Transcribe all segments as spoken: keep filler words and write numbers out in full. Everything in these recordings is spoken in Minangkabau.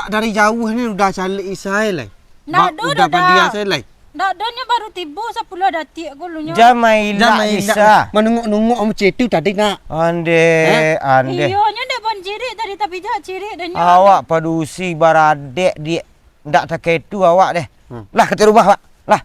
Dari jauah ni udah caliak Isa lai. Ndak ado, udah Dada. Padia sae lai. Ndak ado, nyo baru tibo sapuluah datiak ko lu nyo. Jan mailak Isa. Manungok-nungok macam tu tadi nak. Andeh, andeh. Iyo, nyo ndak bon cirik tadi, tapi jak cirik dah nyo. Awak padusi baradek, Diak. Ndak takah itu awak deh. Hmm. Lah, ka rumah awak. Lah.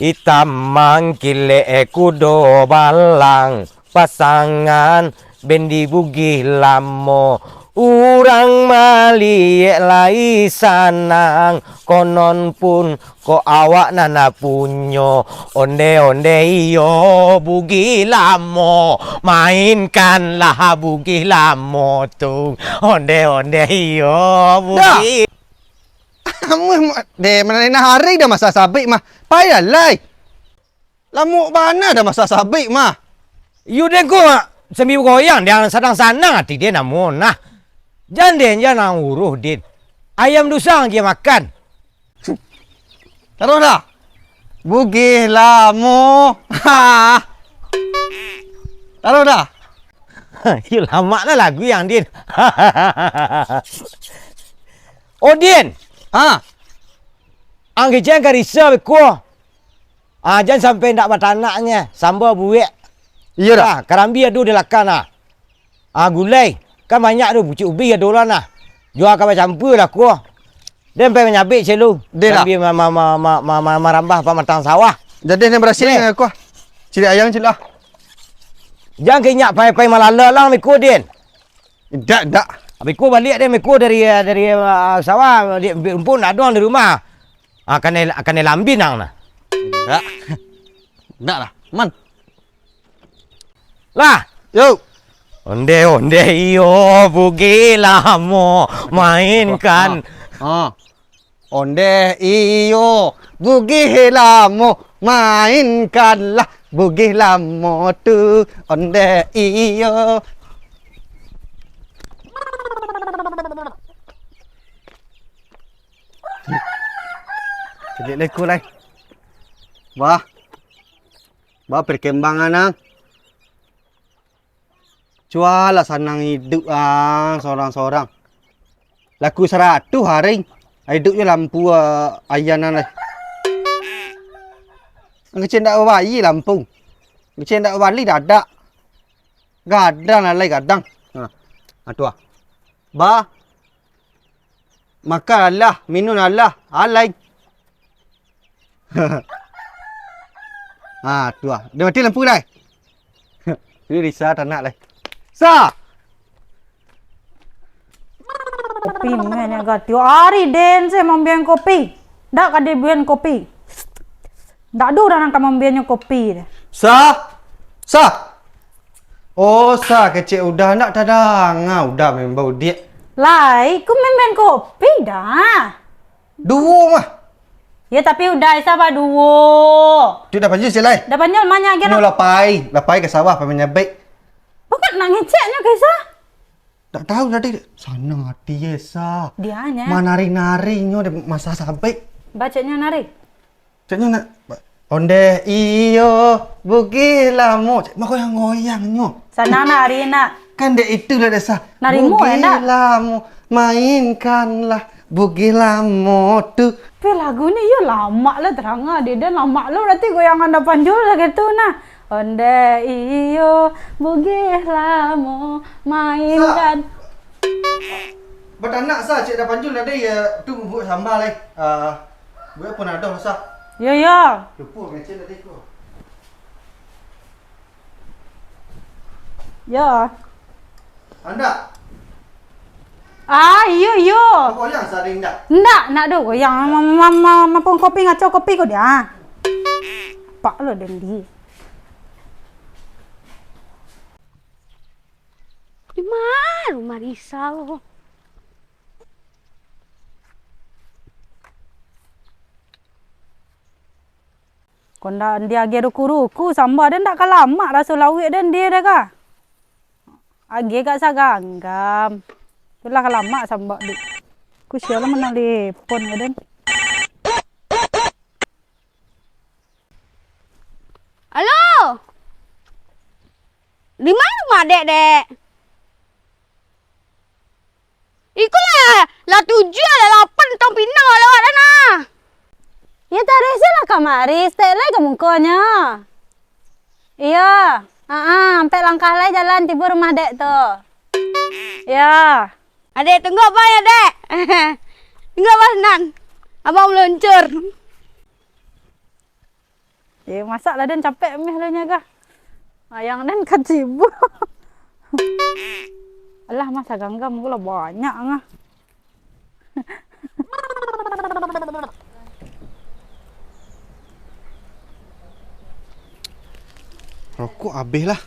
Itam mangkilek kudo balang, pasangan bandi Bugih Lamo. Urang maliek lai sanang, konon pun kok awak nan punyo. Onde-onde iyo Bugih Lamo, mainkanlah Bugih Lamo tu. Onde-onde iyo Bugih. Amuah, deh, mana hari dah masak sabik mah. Payah lai. Lamuk bana dah masak sabik mah. Iyo den ko, sambil bagoyang, den sanang-sanang ati den namo nah. Jan den, jan nan uruih den. Ayam dusa agiah makan. Taruih dah. Bugih Lamo. Ha. Taruih dah. Iyo lamak lah lagu yang din. Odin. Ha. Ang kecek karisa beko. Ah, jan sampai ndak batanaknyo, samba buek. Iyo dah. Ah, karambia ado di lakang nah. Ah, gulai. Kan banyak tu, pucuak ubih ado lah nah. Jua ka bacampua lah ko. Den pai manyabik celu. Den lah. Sambil ma-, ma-, ma-, ma-, ma-, ma-, marambah pamatang sawah. Jadi ni barasiah ni ko. Cili ayam cili ah. Jan ka inyak pai-pai malala lah beko, Din. Indak, indak. Beko baliak den, beko dari, dari, ah, sawah, di, rumpun ndak ado di rumah. Ah, kanai, kanai lambin ang nah. Indak. Indak lah. Man. Lah. Yo. Onde, onde, iyo, Bugih Lamo, mainkan. Ah, ah. Onde, iyo, Bugih Lamo, mainkanlah Bugih Lamo tu. Onde, iyo. Caliak leko lai. Wah. Ba perkembangan ang. Cualah sanang iduik ang sorang-sorang. Laku saratuih ari iduiknyo lampu, ah, ayanan lai. Ang kecek ndak babayia lampu. Kecek ndak bali dadak. Gadang lah lai gadang. Ha. Ha tu ah. Ba. Makan alah, minun alah, alai. Ha, tu ah. Dah mati lampu lai. Tu Risa tanak lai. Sa! Kopi mah nyo ga tiok ari den se mambian kopi. Dak ka dibuan kopi. Dak ado urang nan ka mambiannyo kopi deh. Sa! Sa! Oh, Sa, kecek Uda ndak tadanga Uda maimbau diak. Lai, ku mambian kopi dah. Duo mah. Yo, tapi Uda Isa baduo. Tu dah panjul silai. Dah panjul mah nyo agiah. Nyo lah pai, lah pai ka sawah pai manyabik. Bukan nak ngeceknyo ka Isa. Dak tahu tadi. Sanang ati ye, Sa. Dia nya. Manari-narinyo di masa sabik. Bacoknyo nari. Caknyo nak, Onde iyo, Bugih Lamo. Cak bagoyang-goyangnyo. Sanang nari nak. Kan dek itu lah desa. Nari mu, Bugih Lamo, mainkanlah Bugih Lamo tu. Tapi lagu ni yo lamak lah terang ah. Dia dah lamak lo berarti goyangan dah panjul lah gitu nah. Onde iyo, Bugih Lamo, mainkan. Sa. Batanak Sa, cek dah panjul tadi ya, tu buek sambal lai. Ah, buek pun ado Sa. Yo, yo. Lupo mecen tadi ko. Yo. Anda. Ah, iyo, iyo. Goyang saring dah. Ndak, ndak do goyang. Ma-, ma-, ma-, mapun kopi ngaco kopi ko dia. Pak lo dendi. Di ma rumah Risa ko? Ko ndak diagiah ruku-ruku, samba den ndak ka lamak raso lauik den dia deh ka. Agiah ka saganggam. Itulah ka lamak samba dek. Ku sia lah manalepon ka den. Di ma rumah adek, Dek? Iko lah, lah tujuah, lah lapan tong pinang lah lewat dah nah. Yo, taruih se lah kamari, saketek lai ka mukonyo. Iyo, ha-ah, ampek langkah lai jalan tibo rumah dek tu. Iyo. Adek, tunggu abang yo, Dek. Tunggu abang sinan. Abang meluncur. Eh, masak lah den capek meh lah nyo kah. Ayang den ka tibo. Alah, masa ganggam ko lah banyak ngah. Rokok abih lah.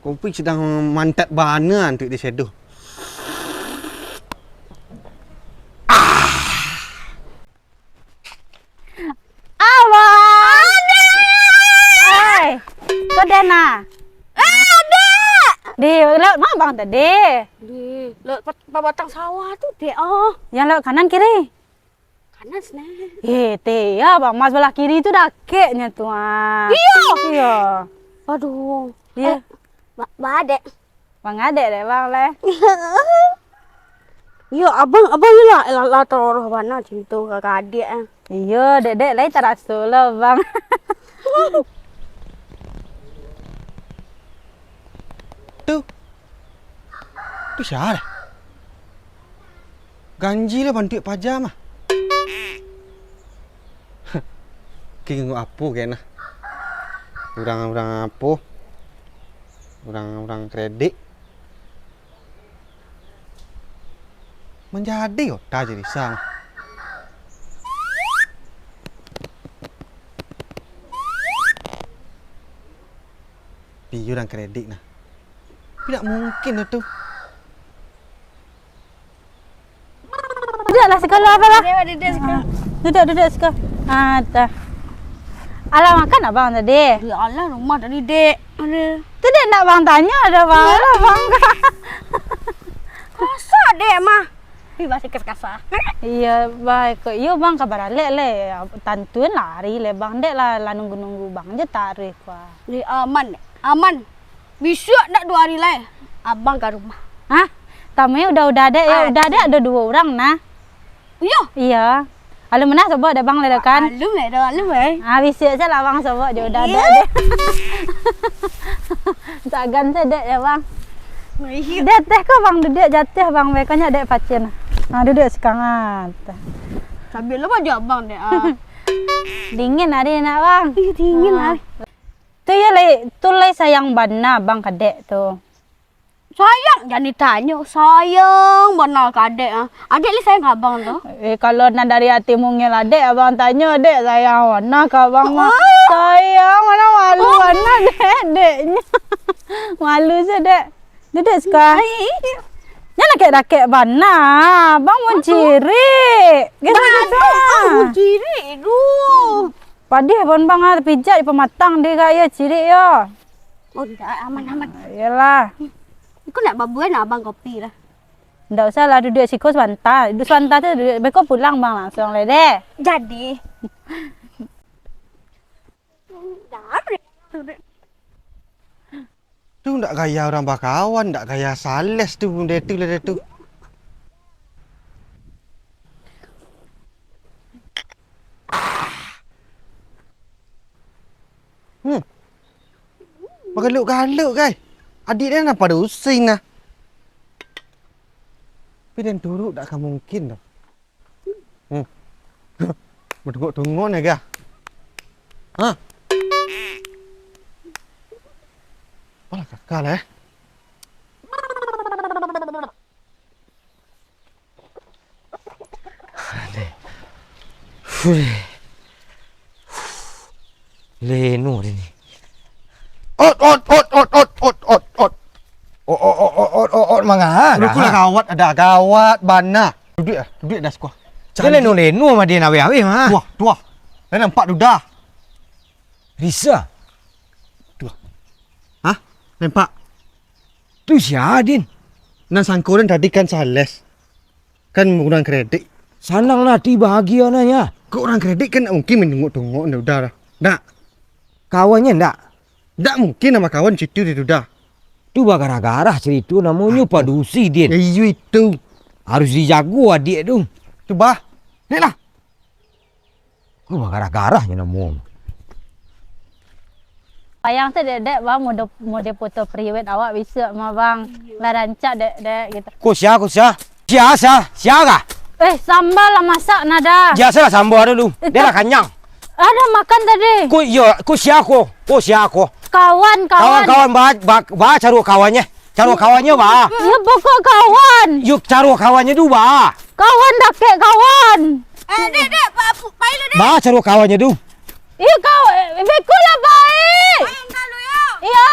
Kopi sadang mantat bana antuik di sedo. Abang! Adek! Hai, ko den ah? Eh, Adek! Di, lewat ma abang tadi? Di, lewat pa-, pabatang sawah tu, Dek, oh. Yang lewat kanan kiri? Kanan sinan. Eh, teh, yo, abang, ma sabalah kiri tu dakeknyo tu, ah. Iyo. Iyo. Aduh. Iyo. Eh, ba-, ba, Dek. Mangadek dek bang lai. Iyo, abang, abang ni lah, lah, lah taroroh bana cinto ka, ka adiak, eh. Iyo, dek, dek lai taraso lo, bang. Tu. Tu sia lah? Ganji lah bantuak paja mah. Kingok apo kena? Urang-urang apo? Urang-urang kredit. Manjadi ota jadi sa mah. Pi urang kredit nah. Tapi ndak mungkin lah tu. Duduklah siko lah, abang lah. Duduk, duduk siko. Ah, duduk, duduk siko. Ah, dah. Alah makan abang tadi? Ya Allah, rumah tadi, Dek. Ada. Tu dek nak bang tanya ada bang. Iya. Alah bang. Kasa, Dek, mah. Ih, masih kes-, kasa. Iya, baik. Iyo bang, kabar alek le. Tantuin lah hari le bang. Dek lah, lah nunggu-nunggu bang je tarik, wah. Di aman, aman. Bisuak ndak duo ari lai, abang ka rumah. Hah? Tamunya udah-udah dek, ya udah dek, ada dua orang nah. Iyo? Iya. Alun menah sobok dek bang ledakan. Alun dek, alun, eh. Ah, bisuak se lah bang sobok je udah dek. Sagan se dek ya bang. Iya. Dek teh ko bang duduk jatuh bang, bekanya dek pacin. Ah, duduk sekarang ah. Sambil lo baju abang dek ah. Dingin hari nak bang. Iya, dingin hari. Tu yo lai, tu lai sayang bana abang ka dek tu. Sayang, jan ditanyo, sayang bana ka adek ah. Adek lai sayang ka abang tu. Eh, kalau nan dari ati mungil adek, abang tanyo dek, sayang bana ka abang mah. Sayang bana, malu bana dek, deknyo. Malu se dek. Duduk siko. Nyo dakek-dakek bana, abang mun cirik. Gitu, gitu. Cirik tu. Padih pun bang ah, tapijak di pamatang dek gak yo cirik yo. Oh, ndak, aman, aman. Iyolah. Iko nak babuan abang kopi lah. Ndak usah lah, duduk siko sabanta. Duduk sabanta tu, duduk, beko pulang bang langsuang lai deh. Jadi. Tu ndak gaya urang bakawan, ndak gaya sales tu, model tu lah tu. Hmm. Bagaluk-galuk, gai. Adik dia napa ada using nah. Tapi dan turuk dak akan mungkin dah. Hmm. Batungok-tungok ni, gah. Ha? Apalah kakak lah, eh. Leno dia ni. Ot, ot, ot, ot, ot, ot, ot, ot. Ot, ot, ot, ot, ot, ot, manga. Udah kulah gawat, ada gawat bana. Duduk ah, duduk dah siko. Dia leno-leno mah dia nak aweh-aweh mah. Tuah, tuah. Dah nampak tu dah. Risa. Tuah. Hah? Nampak? Tu sia, Din? Nan sangko den tadi kan sales. Kan urang kredit. Sanang lah ati bahagia nah, ya. Kok urang kredit kan ndak mungkin manjunguk-tunguk ndak udah lah. Ndak. Kawannya ndak? Ndak mungkin lah bakawan situ di tu dah. Tu bagarah-garah carito namonyo padusi, Din. Iyo itu. Harus dijago adiak tu. Tu bah. Dek lah. Ko bagarah-garah nyo namo. Bayang se dek, dek, bang, mode, mode foto priwet awak bisuak mah, bang. Lah rancak, dek, dek, gitu. Ko sia, ko sia? Sia, sia, sia kah? Eh, sambal lah masak, nah, Da. Biasolah sambal dulu. Eh, dek lah kanyang. Ada makan tadi. Ko iyo, ko sia ko? Ko sia ko? Kawan, kawan. Kawan-kawan, ba, ba, ba caro kawannyo. Caro kawannyo, ba. Iyo, pokok kawan. Yo, caro kawannyo tu, ba. Kawan dakek kawan. Eh, dek, dek, pa-, pu-, pai lu, dek. Ba caro kawannyo tu. Iyo, kawan. Eh, beko lah, pai. Pai engkau lu, yo. Iyo.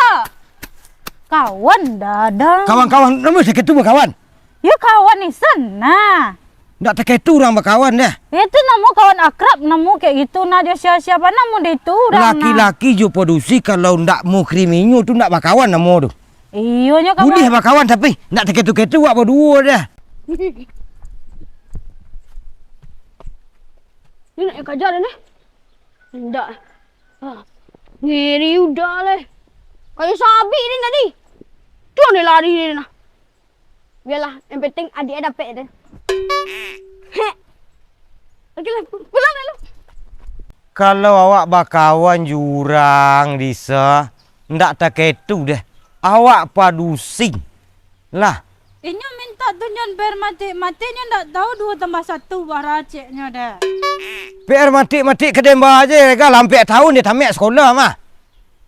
Kawan, Da, Da. Kawan-kawan, namo sakik tu bakawan? Yo, kawan isan, nah. Ndak takah itu urang bakawan deh. Itu namo kawan akrab, namo kayak gitu, nah, jo sia-sia, namo dek itu urang, nah. Laki-laki jo padusi kalau ndak mukriminyo tu ndak bakawan namo tu. Iyo nyo, kawan. Buliah bakawan, tapi ndak takah itu-kah itu awak baduo deh. Ni nak kaja dah, nih. Ndak. Ah. Ngiri udah leh. Kayak sabik ni tadi. Tu dia lari ni nah. Biarlah, yang penting adik dapek tu. Heh. Oke lah, pu-, pulang dulu. Kalau awak bakawan jurang, Disa, ndak takah itu deh. Awak padusi. Lah. Inyo mintak tu nyo bayar matik-matik, nyo ndak tahu duo tambah satu bara ceknyo deh. P R matik-matik ka den ba je, kan lah ampek tahun deh tamat sekolah mah.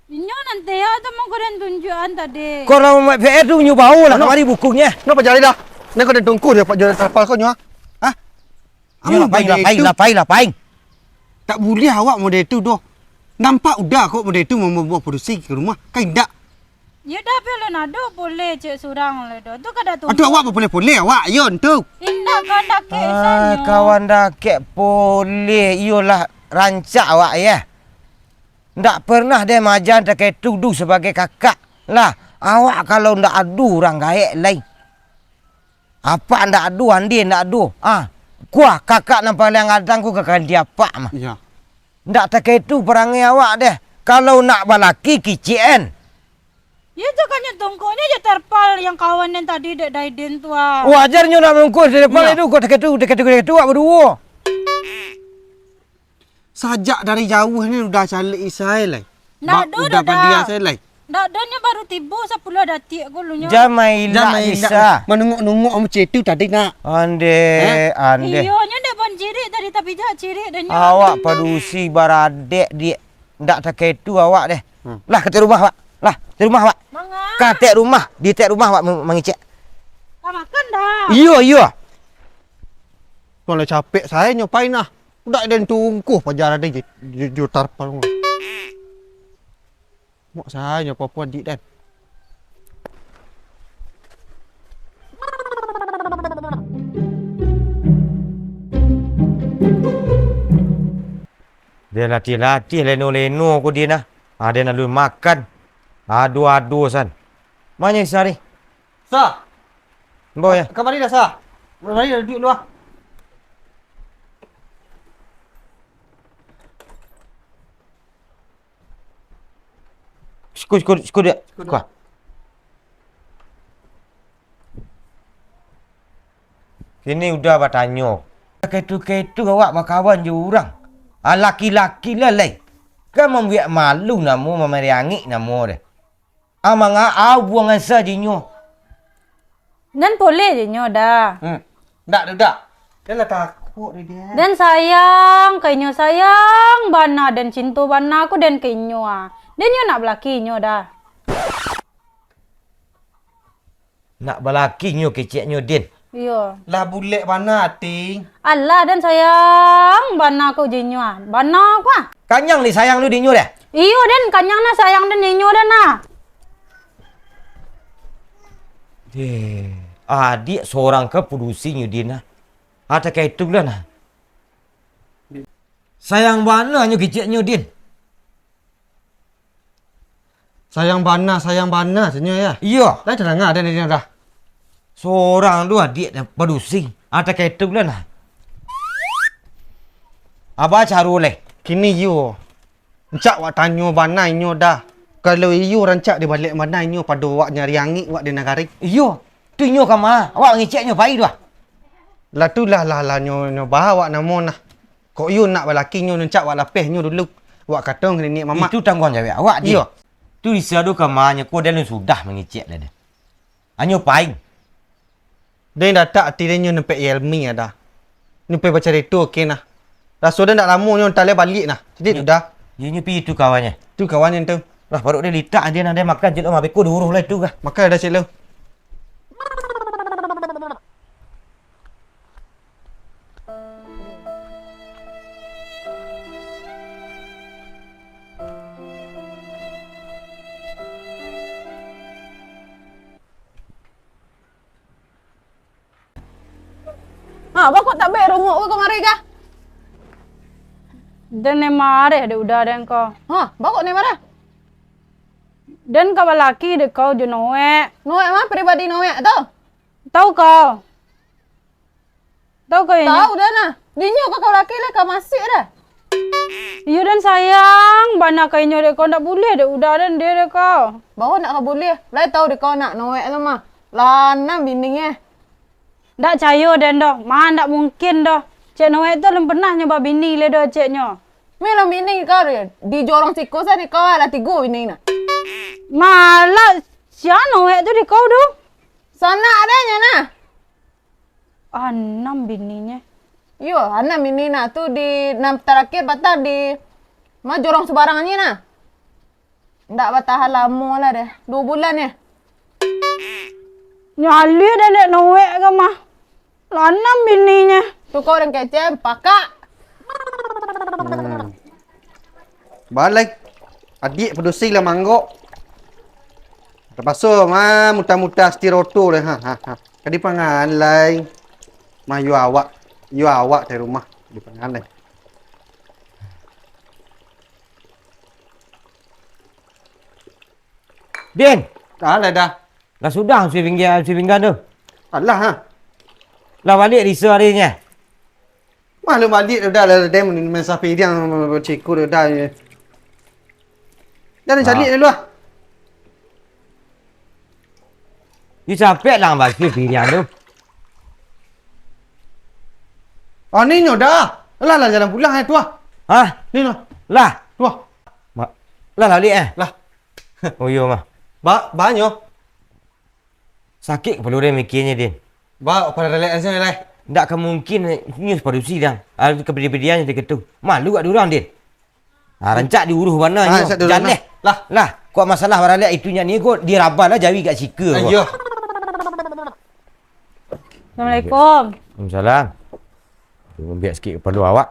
Inyo nan Tia tu mangko den tunjuakan tadi. Kalau P R tu nyo baolah kamari bukunyo. Napa jadi dah? Nan ko den tungku deh, Pak, jual tapal ko nyo, ah? Hah? Iyo, lah, pai, lah, pai, lah, pai, lah, pai. Tak buliah awak model tu doh. Nampak udah kok model tu mambawa padusi ka rumah. Kan indak? Yo dah, pi alun ado poleh cek surang lai doh. Tu kada tunggu. Aduh, awak bapoleh-poleh awak, yo, ntu. Indak, kawan dakek. Ah, isanyo. Kawan dakek poleh, iyolah rancak awak, yo. Ndak pernah deh maja takah itu doh sabagai kakak. Lah, awak kalau ndak ado urang gaek lai. Apak ndak ado, Andi ndak ado. Ah, kuah kakak nan paliang gadang ko ka ganti apak mah. Iyo. Ndak takah itu parangai awak deh. Kalau nak balaki kicik en. Yo, tu kan nyo tungkuknyo jo tarpal yang kawan yang tadi dek Daiden tu, ah. Wajar nyo nak mungkuih tarpal itu, kok takah itu, takah itu, takah itu awak baduo. Sajak dari jauah ni udah caliak isai lai. Ndak ado, udah pandia isai lai. Ndak ado, nyo baru tibo sapuluah datiak ko lu nyo. Jan mailak, Jan mailak, Isa. Manungok-nungok macam itu tadi nak. Ande, eh? Ande. Iyo, nyo dek bon cirik tadi, tapi jak cirik dah nyo. Awak padusi baradek, Dik. Ndak takah itu awak deh. Hmm. Lah, ka rumah awak. Lah, ka rumah awak. Manga? Ka rumah, di rumah awak mangecek. Ka makan dah. Iyo, iyo. Kalau capek saya nyopain lah. Udah den tungkuh pajaran den je, jujur tarpal. Mak sayo papuan dik den. Dia latih-latih leno-leno ko dia nah. Ada nak lu makan. Ado-ado san. Manya sari. Sa. Bawa ya. Kamari dah, Sa. Kamari dah duduak lu ah. Siko, siko, siko dia. Siko dia. Kuah. Kini udah batanyo. Kaitu-kaitu awak bakawan jo urang. Ah, laki-laki lah lai. Kan mambuek malu namo, mamariangik namo deh. Amang a-, au buang asa jinyo. Den poleh jinyo dah. Hmm. Ndak, ndak. Den lah takuik deh dia. Den sayang ka inyo, sayang bana, den cinto bana ko den ka inyo ah. Den nyo nak balaki inyo dah. Nak balaki nyo keceknyo, Din. Iyo. Lah bulek bana, Ting. Alah, den sayang bana ko jinyo ah. Bana ko ah. Kanyang disayang lu dinyo deh. Iyo, den, kanyang nah sayang den dinyo den nah. Deh, adiak sorang ka padusi nyo, Din, nah. Ada kaitu lah nah. Sayang bana nyo keceknyo, Din. Sayang bana, sayang bana, caknyo ya. Iyo. Lah tadanga den dinyo dah. Sorang tu adiak dah padusi. Ada kaitu lah nah. Abah caro leh. Kini iyo. Encak wak tanyo bana inyo dah. Kalau iyo rancak dibaliak bana inyo pado awak nyari angik wak di nagari. Iyo, tu inyo kama, awak mangecek nyo pai tu ah. Lah tu lah, lah, lah nyo, nyo ba awak namo nah. Kok iyo nak balaki nyo rancak wak lapeh nyo dulu. Wak kato ngan niniak mamak. Itu tangguang jawek awak je. Iyo. Tu Isa tu kama nyo ko dah lun sudah mangecek lah dah. Anyo pai. Den datak ati den nyo nampek Yelmi ada. Nyo pai bacarito ke nah. Raso den ndak lamo nyo antah lai baliak nah. Jadi tu dah. Yo nyo pi tu kawannyo. Tu kawannyo tu. Lah paruik den litak, den ado makan cik lo, mabeko duruh lah itu kah. Makan dah cik lo. Ha, baa kok tabek runguk ko kamari kah? Den nan mareh dek uda den ko. Ha, baa kok nan mareh? Den ka balaki dek ko jo Noek. Noek mah, pribadi Noek tu? Tau ko? Tau ko inyo? Tau den nah. Dinyo ka balaki lai ka masik dah. Iyo den sayang bana ka inyo dek ko, ndak buliah dek uda den dek ko. Baa ndak ka buliah? Lai tau dek ko nak Noek tu mah. Lanang bininyo. Ndak cayo den doh, mah ndak mungkin doh. Cek Noek tu alun pernah nyo babini lai doh ceknyo. Meh lah bini kau deh, di jorong siko sa ni kau lah tigo bini nah. Malah sia Noek tu di kau tu? Sanak adanya nah. Anam bininyo. Iyo, anam bini nah tu di, nan tarakhir patah di, mah jorong subarang ni nah. Ndak batahan lamo lah deh, duo bulan yo. Nyaliak dek Noek ko mah. Lanam bininyo. Tu kau urang kecek, pakak. Hmm. Balai. Adiak padusi lah manggok. Tapaso mah muta-muta setiroto deh. Ha, ha, ha. Ka dipangan lai. Mah yo awak, yo awak dari rumah. Ka dipangan lai. Din! Alah dah. Lah sudah si pinggan, si pinggan tu. Alah ha. Lah baliak di sore ni. Mah lu baliak dah lah, dem main sapi dia ciku dah. Dah cari dulu ah. Di capek lah basi pirian tu. Oh, ni nyo dah. Lah, lah, jalan pulang eh, tuah. Hah? Ni noh. Lah. Tuah. Ma-, lah, lah, balik eh? Lah. Oh, iyo mah. Ba-, banyo. Sakik kapalo den mikianyo, Din. Ba, pada relax aja lah. Ndak ka mungkin nyo padusi dang. Ah, kapadian-padian je ketu. Malu kat urang, Din. Ah, rancak diuruh bana nyo. Rancak diuruh bana. Jaleh. Lah. Lah, kok masalah baralek itu nyak ni kok diraba lah jawi kat sika kok. Iyo. Assalamualaikum. Waalaikumsalam. Ambiak sikit kapalo awak.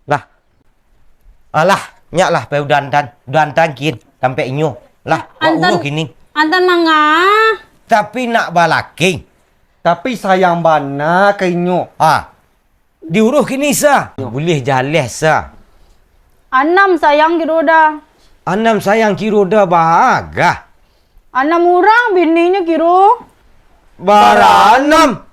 Lah. Alah, nyak lah pai udah antan. Udah antan kin, tampek inyo. Lah, wak uruh kini. Antan manga? Tapi nak balaki. Tapi sayang bana ka inyo. Ah. Diuruh kini sa. Buliah jaleh sa. Anam sayang kiro dah. Anam sayang kiro dah bagah. Anam urang bininyo kiro. Baranam.